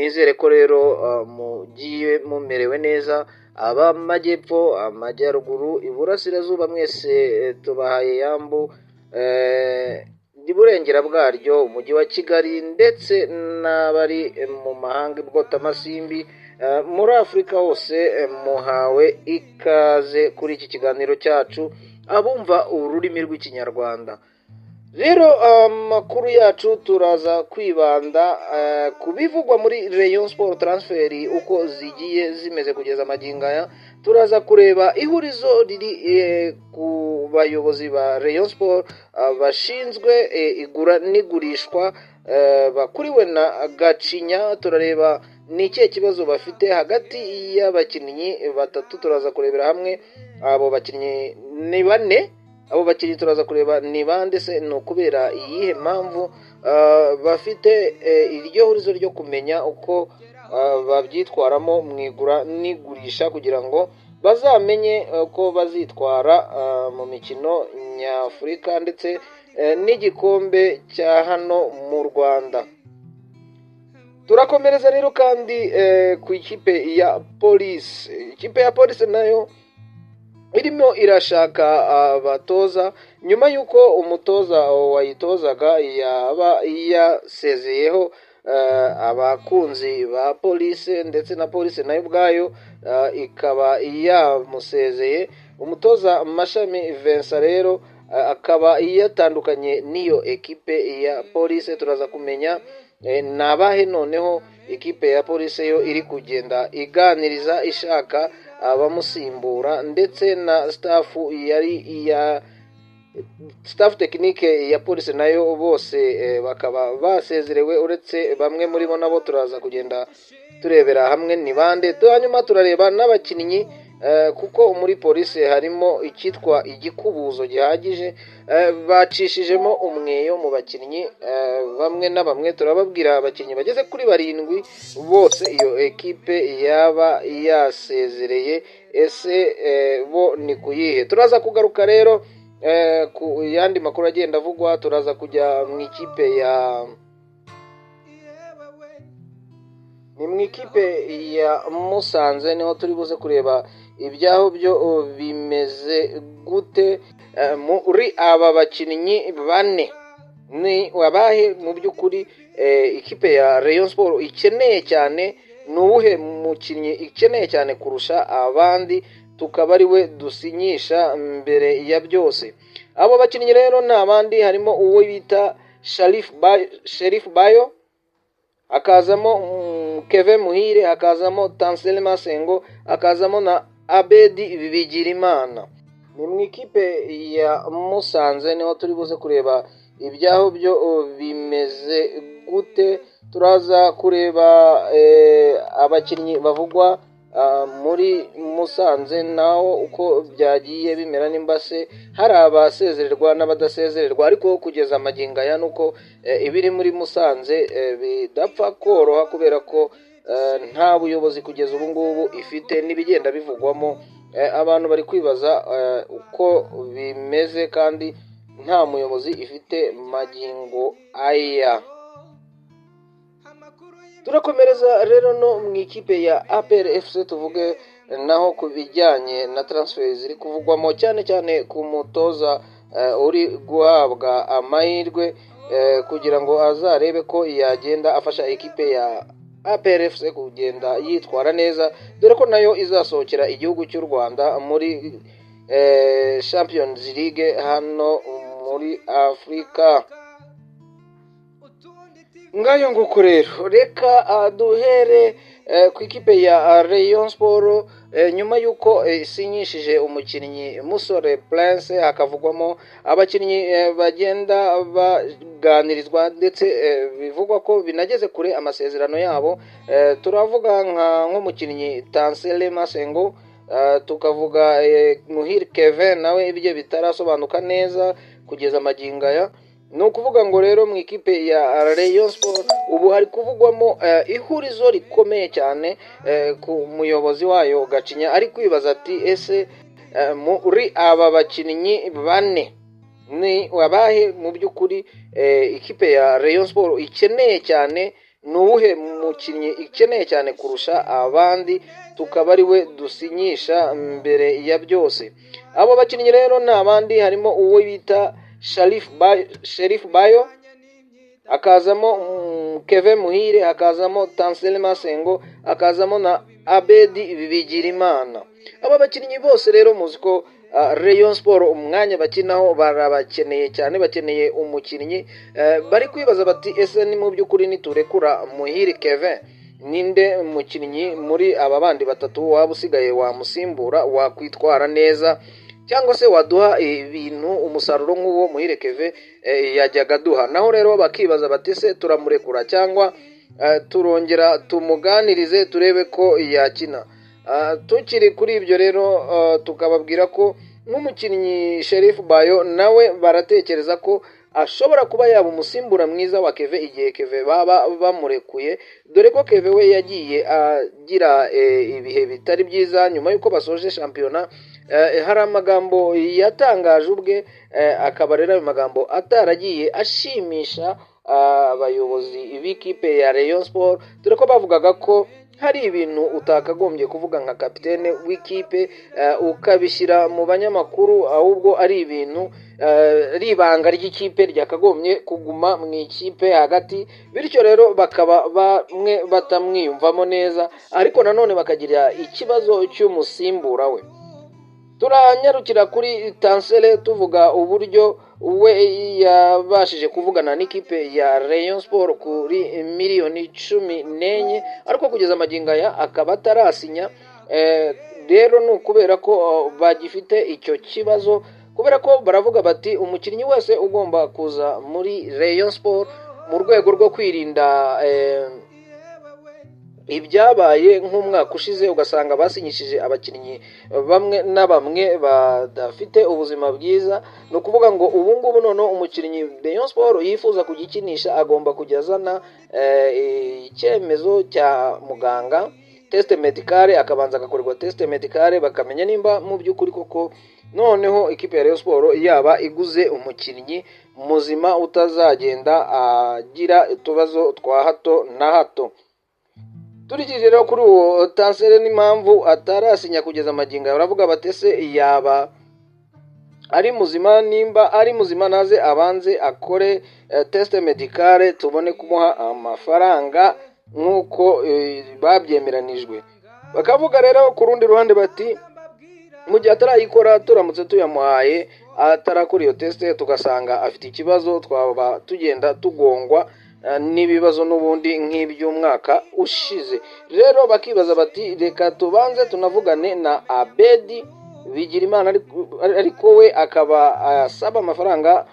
Nizere ko rero mugiye mumerewe neza, ab'amajyepfo, amajyaruguru, iburasirazuba mwese tubahaye yambu, iburengera bwaryo umujyi wa Kigali ndetse n'abari mu mahanga ibwotamasimbi, muri Afurika hose muhawe ikaze kuri iki kiganiro cyacu, abumva ururimi rw'Ikinyarwanda. Rero amakuru yacu turaza kwibanda ku bivugwa muri Rayon Sport, transfer uko zigiye zimeze kugeza amagingo aya. Turaza kureba ihurizo riri ku bayobozi ba Rayon Sport bashinzwe igura n'igurishwa bakuriwe na Gacinya. Turareba ni ikihe kibazo bafite hagati y'abakinnyi batatu. Turaza kurebera hamwe abo bakinnyi ni bane. Abo bakinnyi turaza kureba ni bande se, ni ukubera iyihe mpamvu bafite iryo hurizo ryo kumenya uko babyitwaramo mu igura n'igurisha, kugira ngo bazamenye uko bazitwara mu mikino nyafurika ndetse n'igikombe cya hano mu Rwanda. Turakomereza rero kandi ku ikipe ya Polisi. Ikipe ya Polisi nayo irimo irashaka abatoza nyuma y'uko umutoza wayitozaga yaba yasezeyeho abakunzi ba Polisi, ndetse na Polisi nayo ubwayo ikaba yamusezeye. Umutoza Mashami Vincent rero akaba yatandukanye n'iyo ekipe ya Polisi. Turaza kumenya ni abahe noneho ikipe ya Polisi yo iri kugenda iganiriza ishaka abamusimbura, ndetse na staff yari ya staff technique ya Polisi nayo bose bakaba basezerewe, uretse bamwe muri bo nabo turaza kugenda turebera hamwe ni bande. Hanyuma turareba n'abakinnyi, kuko muri Polisi harimo icyitwa igikubuzo gihagije, bacishijemo umweyo mu bakinnyi bamwe na bamwe. Turababwira abakinnyi bageze kuri 7 bose iyo ekipe yaba yasezereye, ese bo ni kuyihe? Turaza kugaruka rero ku yandi makuru agenda avugwa. Turaza kujya mu ikipe ya ni mu ikipe ya Musanze, niho turi buze kureba ibyaho byo bimeze gute muri aba bakinnyi bane, ni abahe mu by'ukuri ikipe ya Rayon Sport ikeneye cyane, ni uwuhe mukinnyi ikeneye cyane kurusha abandi, tukaba ari we dusinyisha mbere ya byose. Abo bakinnyi rero ni abandi, harimo uwo bita Sherif Bayo, hakazamo Kevin Muhire, hakazamo Tansel Masengo, hakazamo na Abedi Bigirimana. Ni mu ikipe ya Musanze niho turi buze kureba ibyaho byo bimeze gute. Turaza kureba abakinnyi bavugwa muri Musanze naho uko byagiye bimera, nimba se hari abasezererwa n'abadasezererwa, ariko kugeza amagingo aya nuko ibiri muri Musanze bidapfa koroha, kubera ko nta buyobozi kugeza ubu ngubu ifite, n'ibigenda bivugwamo abantu bari kwibaza uko bimeze kandi nta muyobozi ifite magingo aya. Turakomereza rero no mu ikipe ya APR FC, tuvuge naho ku bijyanye na transfer ziri kuvugwamo, cyane cyane ku mutoza uri guhabwa amahirwe kugira ngo azarebe ko yagenda afasha ikipe ya APR FC kugenda yitwara neza, dore ko nayo izasohokera igihugu cy'u Rwanda muri Champions League hano muri Afurika. Ngayo nguko rero, reka duhere ku ikipe ya Rayon Sport nyuma y'uko isinyishije umukinnyi Musore Prince, hakavugwamo abakinnyi bagenda baganirizwa ndetse bivugwa ko binageze kure amasezerano yabo. Turavuga nk'umukinnyi Tansele Masengo, tukavuga Muhire Kevin nawe ibyo bitarasobanuka neza kugeza magingo aya. Ni ukuvuga ngo rero mu ikipe ya Rayon Sport ubu hari kuvugwamo ihurizo rikomeye cyane ku muyobozi wayo Gacinya, ari kwibaza ati ese muri aba bakinnyi bane ni abahe mu by'ukuri ikipe ya Rayon Sport ikeneye cyane, Ni uwuhe mukinnyi ikeneye cyane kurusha abandi, tukaba ari we dusinyisha mbere ya byose? Abo bakinnyi rero ni abandi, harimo uwo bita Sherif Bayo, hakazamo Kevin Muhire, hakazamo Tansele Masengo, hakazamo na Abedi Bigirimana. Aba bakinnyi bose rero muzi ko Rayon Sport umwanya bakinaho barabakeneye cyane, bakeneye umukinnyi. Bari kwibaza bati: "Ese ni mu by'ukuri niturekura Muhire Kevin, ninde mukinnyi muri aba bandi batatu waba usigaye wamusimbura, wakwitwara neza, cyangwa se waduha ibintu, umusaruro nk'uwo Muhire Kevin yajyaga aduha?" Naho rero bakibaza bati: "Se turamurekura cyangwa turongera tumuganirize turebe ko yakina?" Tukiri kuri ibyo rero, tukababwira ko nk'umukinnyi Sheriff Bayo nawe baratekereza ko ashobora kuba yaba umusimbura mwiza wa Keve igihe Keve baba bamurekuye, dore ko Keve we yagiye agira ibihe bitari byiza nyuma y'uko basoje shampiyona. Hari amagambo yatangaje ubwe, akaba rero ayo magambo ataragiye ashimisha abayobozi b'ikipe ya Rayon Sport, dore ko bavugaga ko hari ibintu utakagombye kuvuga nka kapitene w'ikipe ukabishyira mu banyamakuru, ahubwo ari ibintu ari ibanga ry'ikipe ryakagombye kuguma mu ikipe hagati. Bityo rero bakaba bamwe batamwiyumvamo neza, ariko nanone bakagira ikibazo cy'umusimbura we. Turanyarukira kuri Tansele, tuvuga uburyo we yabashije kuvugana n'ikipe ya Rayon Sport kuri miliyoni 14, ariko kugeza amagingo aya akaba atarasinya. Rero ni ukubera ko bagifite icyo kibazo, kubera ko baravuga bati umukinnyi wese ugomba kuza muri Rayon Sport, mu rwego rwo kwirinda ibyabaye nk'umwaka ushize, ugasanga basinyishije abakinnyi bamwe na bamwe badafite ubuzima bwiza, ni ukuvuga ngo ubu ngubu noneho umukinnyi Rayon Sport yifuza kujya ikinisha agomba kujya azana icyemezo cya muganga, test médicale, akabanza agakorerwa test médicale, bakamenya nimba mu by'ukuri koko noneho ikipe ya Rayon Sport yaba iguze umukinnyi muzima utazagenda agira utubazo twa hato na hato. Turikije rero kuri uwo Tansere n'impamvu atarasinya kugeza amagingo aya, baravuga bati: "Ese yaba ari muzima? Nimba ari muzima naze abanze akore test médicale, tubone kumuha amafaranga nk'uko babyemeranijwe." Bakavuga rero ku rundi ruhande bati mu gihe atarayikora, turamutse tuyamuhaye atarakora iyo test, tugasanga afite ikibazo, twaba tugenda tugongwa n'ibibazo n'ubundi nk'iby'umwaka ushize. Rero bakibaza bati reka tubanze tunavugane na Abedi Bigirimana, ariko we akaba asaba amafaranga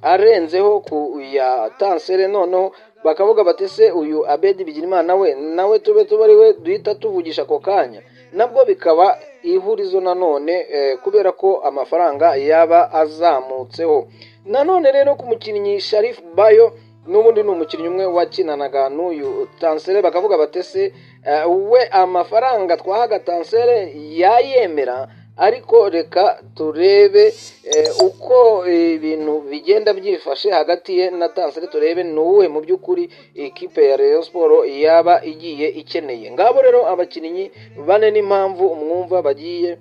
arenzeho ku ya Tansere. Noneho bakavuga bati: "Se uyu Abedi Bigirimana we nawe tube tuba ari we duhita tuvugisha ako kanya?" Nabwo bikaba ihurizo nanone, kubera ko amafaranga yaba azamutseho nanone. Rero ku mukinnyi Sharif Bayo, n'ubundi ni umukinnyi umwe wakinanaga n'uyu Tansere, bakavuga bati: "Se we amafaranga twahaga Tansere yayemera?" Ariko reka turebe uko ibintu bigenda byifashe hagati ye na Tansere, turebe ni uwuhe mu by'ukuri ikipe ya Rayon Sport yaba igiye ikeneye. Ngabo rero abakinnyi bane n'impamvu mwumva bagiye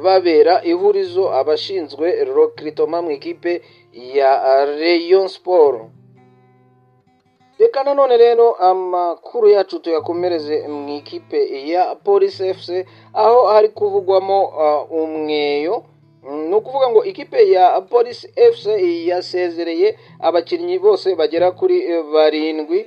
babera ihurizo abashinzwe recrutement mu ikipe ya Rayon Sport. Reka nanone rero amakuru yacu tuyakomereze mu ikipe ya Police FC, aho hari kuvugwamo umweyo. Ni ukuvuga ngo ikipe ya Police FC yasezereye abakinnyi bose bagera kuri barindwi,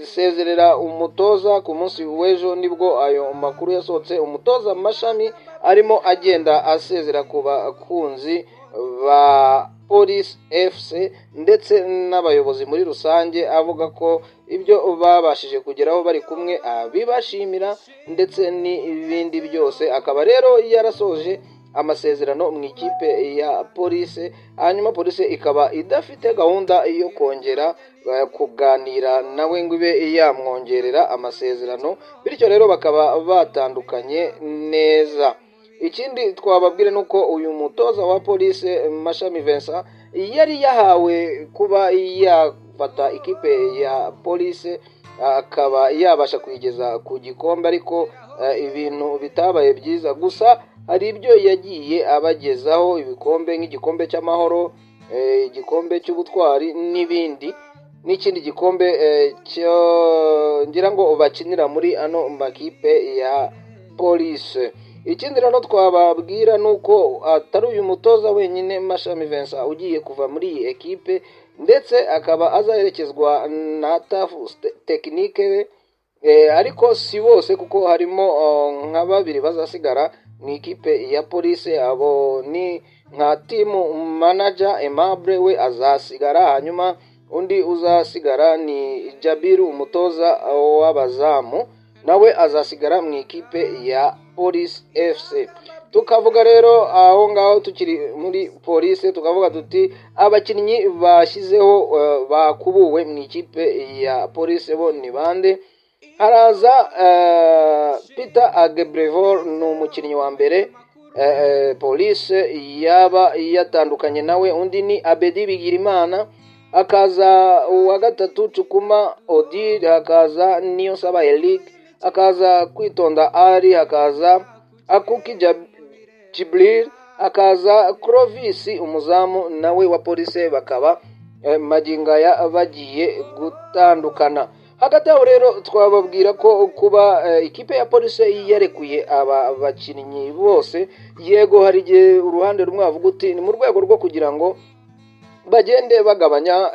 isezerera umutoza. Ku munsi w'ejo nibwo ayo makuru yasohotse, umutoza Mashami arimo agenda asezera ku bakunzi ba Police FC ndetse n'abayobozi muri rusange, avuga ko ibyo babashije kugeraho bari kumwe abibashimira ndetse n'ibindi byose. Akaba rero yarasoje amasezerano mu ikipe ya Police, hanyuma Police ikaba idafite gahunda yo kongera kuganira nawe ngo ibe yamwongerera amasezerano, bityo rero bakaba batandukanye neza. Ikindi twababwira ni uko uyu mutoza wa Police, Mashami Vincent, yari yahawe kuba yafatanya gupata ikipe ya Police akaba yabasha kuyigeza ku gikombe, ariko ibintu bitabaye byiza. Gusa hari ibyo yagiye abagezaho, ibikombe nk'igikombe cy'amahoro, igikombe cy'ubutwari n'ibindi, n'ikindi gikombe cyo ngira ngo bakinira muri ano makipe ya Police. Ikindi rero twababwira ni uko atari uyu mutoza wenyine Mashami Vincent ugiye kuva muri iyi ekipe, ndetse akaba azaherekezwa na staff technique, ariko si bose kuko harimo nka babiri bazasigara mu ikipe ya Police. Abo ni nka team manager Aimable, we azasigara, hanyuma undi uzasigara ni Jabiru, umutoza w'abazamu, nawe azasigara mu ikipe ya Police FC. Tukavuga rero aho ngaho tukiri muri Police, tukavuga tuti abakinnyi bashyizeho bakubuwe mu ikipe ya Police bo ni bande? Haraza Peter Agebrevor, ni umukinnyi wa mbere Police yaba yatandukanye nawe. Undi ni Abedi Bigirimana, hakaza uwa gatatu Cukuma Odile, hakaza Niyonsaba Eric, hakaza Kwitonda Ali, hakaza Akuki Jibril, hakaza Clovis umuzamu nawe wa Police, bakaba magingo aya bagiye gutandukana. Hagati aho rero twababwira ko kuba ikipe ya Police yarekuye aba bakinnyi bose, yego hari igihe uruhande rumwe bavuga uti ni mu rwego rwo kugira ngo bagende bagabanya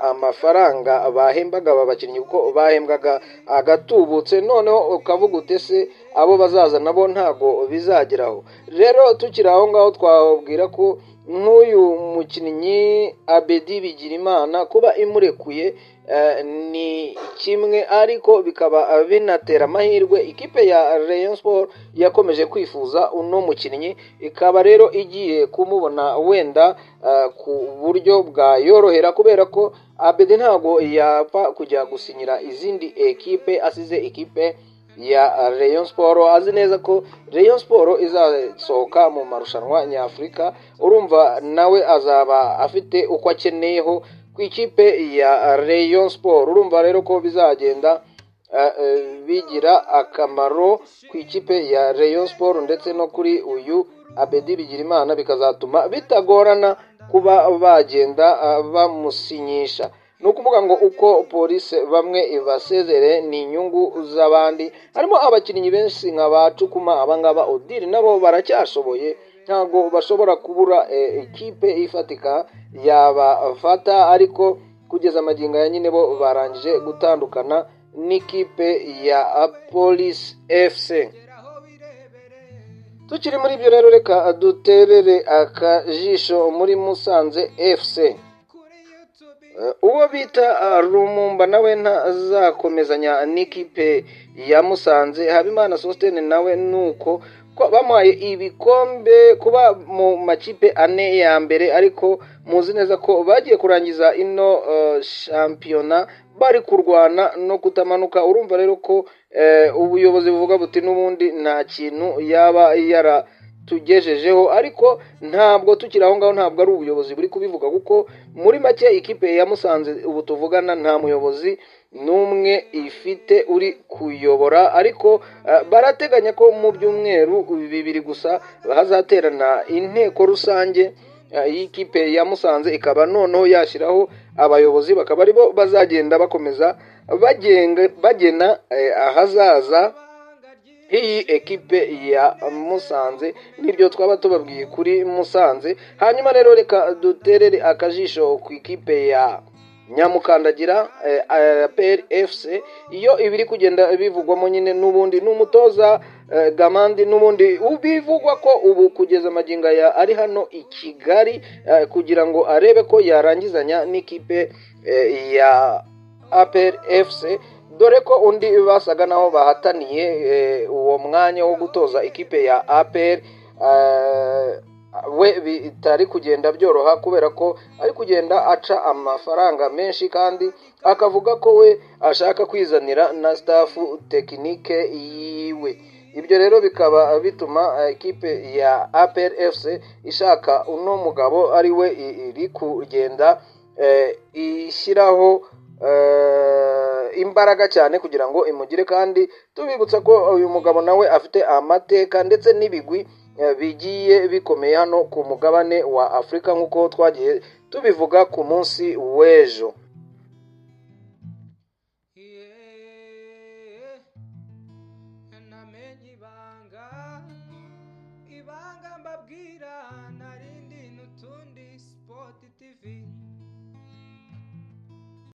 amafaranga bahembaga aba bakinnyi, kuko bahembwaga agatubutse, noneho ukavuga uti ese abo bazaza nabo ntago bizageraho. Rero tukiri aho ngaho twababwira ko nk'uyu mukinnyi Abedi Bigirimana kuba imurekuye ni kimwe, ariko bikaba binatera amahirwe ikipe ya Rayon Sport yakomeje kwifuza uno mukinnyi, ikaba rero igiye kumubona wenda ku buryo bwayorohera, kubera ko Abedi ntabwo yapfa kujya gusinyira izindi ekipe asize ikipe ya Rayon Sport, azi neza ko Rayon Sport izasohoka mu marushanwa nyafurika. Urumva nawe azaba afite uko akeneyeho ku ikipe ya Rayon Sport. Urumva rero ko bizagenda bigira akamaro ku ikipe ya Rayon Sport ndetse no kuri uyu Abedi Bigirimana, bikazatuma bitagorana kuba bagenda bamusinyisha. Ni ukuvuga ngo uko Police bamwe ibasezere ni inyungu z'abandi, harimo abakinnyi benshi nka ba Cukuma, abangaba Odile nabo baracyashoboye, ntabwo bashobora kubura ikipe ifatika yabafata, ariko kugeza amagingo ya nyine bo barangije gutandukana n'ikipe ya Police FC. Tukiri muri ibyo rero reka duterere akajisho muri Musanze FC. Uwo bita Rumumba nawe ntazakomezanya n'ikipe ya Musanze. Habimana Sostene nawe nuko ko bamuhaye ibikombe kuba mu makipe ane ya mbere, ariko muzi neza ko bagiye kurangiza ino shampiyona bari kurwana no kutamanuka. Urumva rero ko ubuyobozi buvuga buti n'ubundi nta kintu yaba yaratugejejeho, ariko ntabwo tukiri aho ngaho, ntabwo ari ubuyobozi buri kubivuga, kuko muri make ikipe ya Musanze ubu tuvugana nta muyobozi n'umwe ifite uri kuyobora, ariko barateganya ko mu byumweru bibiri gusa hazaterana inteko rusange y'ikipe ya Musanze, ikaba noneho yashyiraho abayobozi, bakaba aribo bazagenda bakomeza bagena ahazaza h'iyi ekipe ya Musanze. Nibyo twaba tubabwiye kuri Musanze. Hanyuma rero reka duterere akajisho ku ikipe ya Nyamukandagira APR FC, iyo ibiri kugenda bivugwamo nyine n'ubundi n'umutoza Gamandi, n'ubundi bivugwa ko ubu kugeza magingo aya ari hano i Kigali kugira ngo arebe ko yarangizanya n'ikipe ya APR FC, dore ko undi basaga naho bahataniye uwo mwanya wo gutoza ikipe ya APR we bitari kugenda byoroha, kubera ko ari kugenda aca amafaranga menshi, kandi akavuga ko we ashaka kwizanira na staff technique yiwe. Ibyo rero bikaba bituma ikipe ya APR FC ishaka uno mugabo ari we iri kugenda ishyiraho imbaraga cyane kugira ngo imugire. Kandi tubibutsa ko uyu mugabo nawe afite amateka ndetse n'ibigwi bigiye bikomeye hano ku mugabane wa Afurika, nk'uko twagiye tubivuga ku munsi w'ejo. Yeah, namenye ibanga, ibanga mbabwira narindi n'utundi. Sport TV.